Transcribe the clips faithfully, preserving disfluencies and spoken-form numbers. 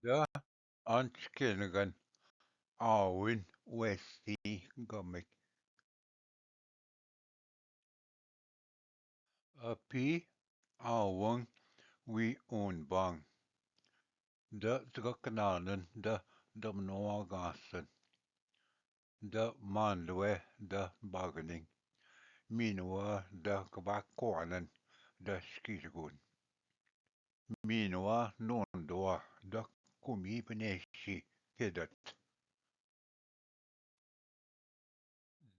द अंचकिनगन आविन वैसी गमिक। अपी आवंग वी ऊन बांग। द जगकनानन द दमनोआ गांसन। द मांडवे द बागनिंग। मीनवा द कबाक कोआनन द स्कीजगुन। मीनवा नोंदवा द कुमी पनेशी केदत।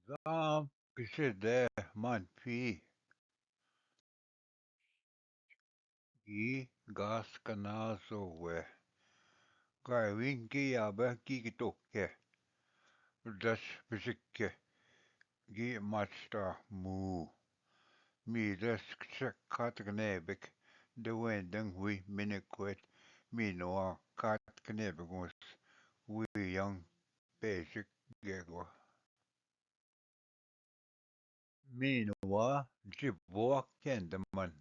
जाम किसे दे मानफी। गी गास कना सोवे। गायविन की याबे की की तोके। दस बिजके। गी माचता मू। मीदस खात कने बिक। दवेंदंग हुई मिनक्वेत। मीनवा खात कने बिगोस। हुई यंग पेजिक गेगो। मीनवा जिबवा केंदमन।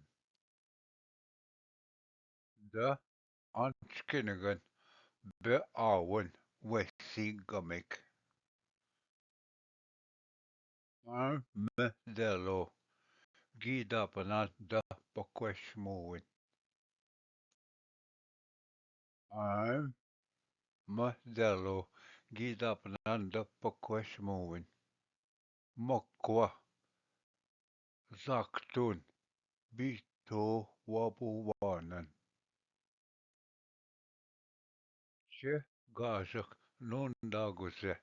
द अंचकिनगन बे आवन वैसी गमिक। आम में देलो गीदा पना द पक्वेश मोविन। आम में देलो गीदा पना द पक्वेश मोविन। मक्वा जाकतून बीतो वाबुवानन। चे गाजक नोंदा गुजे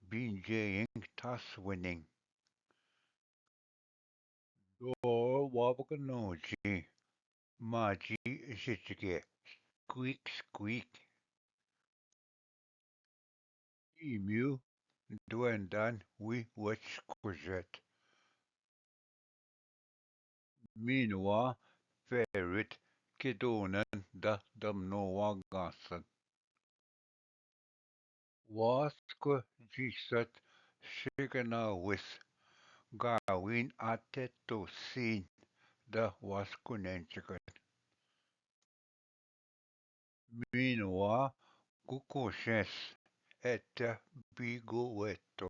बींजे इंग तास विनिंग। दो वाबक नोजी माजी जिचगे squeak squeak। ईम्यू द्वेंदान वी वच कुजत। मीनवा फेरित किदोनन द दमनोवा गांसन। वास्क जीसत शिकना विस गाविन आते तो सीन द वास्कुनेंचकन। मीनवा गुकोशेंस एत बीगो वेतो।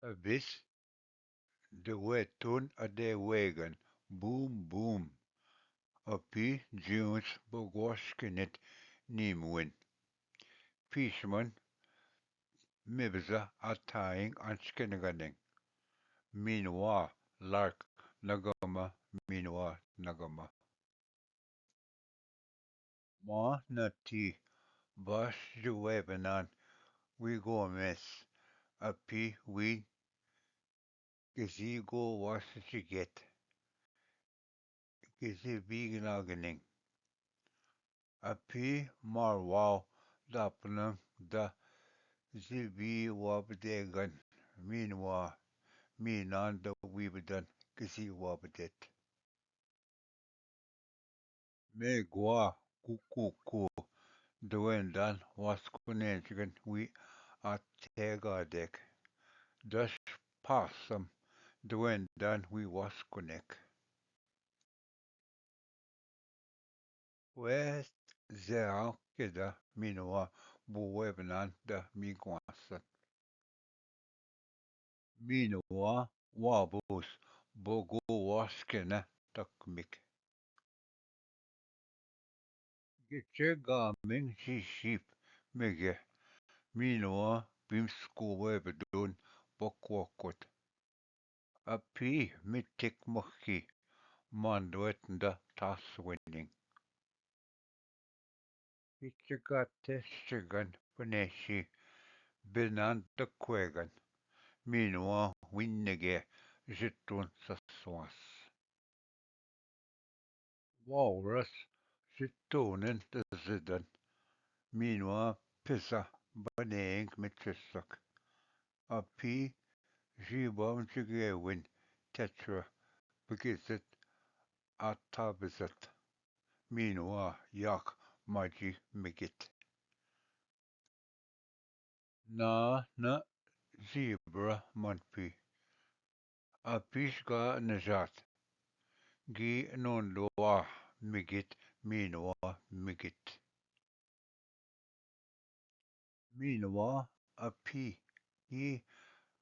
अबिस दवेतुन अदे वेगन बूम बूम। अपी जीवंस बगोश किनित नीमविन। फीसमन मिबजा अथाइंग अंचकिनगनिंग। मीनवा लार्क नगमा। मीनवा नगमा। मां नती बस जुवेबनान वी गोमेस। अपी वी किसी गो वास चिगेत। किसी बीग नागनिंग। अपी मारवाओ दापनंग द जीबी वाबदेगन। मीनवा मीनान द वीबदन किसी वाबदेत। मेगवा कुकुकु दवेंदान वास्कुनेंचगन वी आतेगा देख। दस पासम दवेंदान वी वास्कुनेक। वेस्त जया केदा मीनवा बुवे बनान द मीगवासन। मीनवा वाबुस बगो वास्केना तकमिक। गिचे गामिंग जी शीप मिगे। मीनवा बिम्स को वेबदुन बकवकुत। अपी मिटिक मखी मांडवेत द तास विनिंग। इचगाते शिगन पनेशी बिनान दक्वेगन। मीनवा विन्नगे जितुन सस्वास। वावरस जितुन दजिदन। मीनवा पिसा बनेंग मिचिसक। अपी जीबम जिगेविन तेचुर बगिजित आता बिजत। मीनवा याक माजी मिगित। ना न जीब्र मनपी। अपिश गा नजात। गी नोंदवा मिगित, मीनवा मिगित। मीनवा अफी ही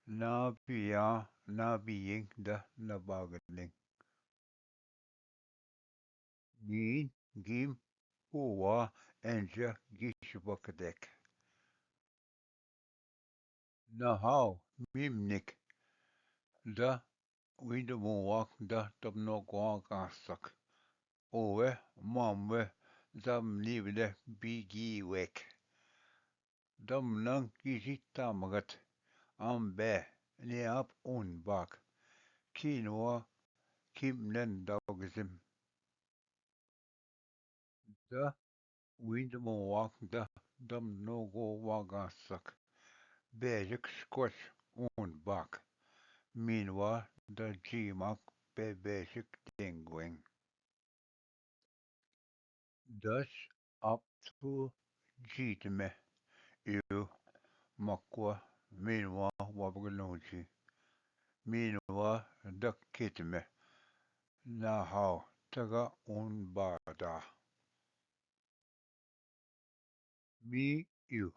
ना बिया ना बियिंग द न बागलिंग। मीन गिम हुआ एंज गिश बकदेक। नहाव मिमनिक द विंद मुवाक द तमनो ग्वाक आसक। ओवे मामवे द मनीवले बीगी वेक। दमनंग किसी तामगत आम बे ने आप उन बाक। खीनवा खिमनन दौगजिम। द विंद मोवाक द दम नोगो वागासक। बेजिक स्क्वच ऊन बाक। मीनवा द जीमाक पे बेजिक तेंगुएंग। दस अप थू जीत में। यू मक्वा मीनवा वबगलूजी। मीनवा दक्कित में। ना हाव तगा ऊन बादा। Me you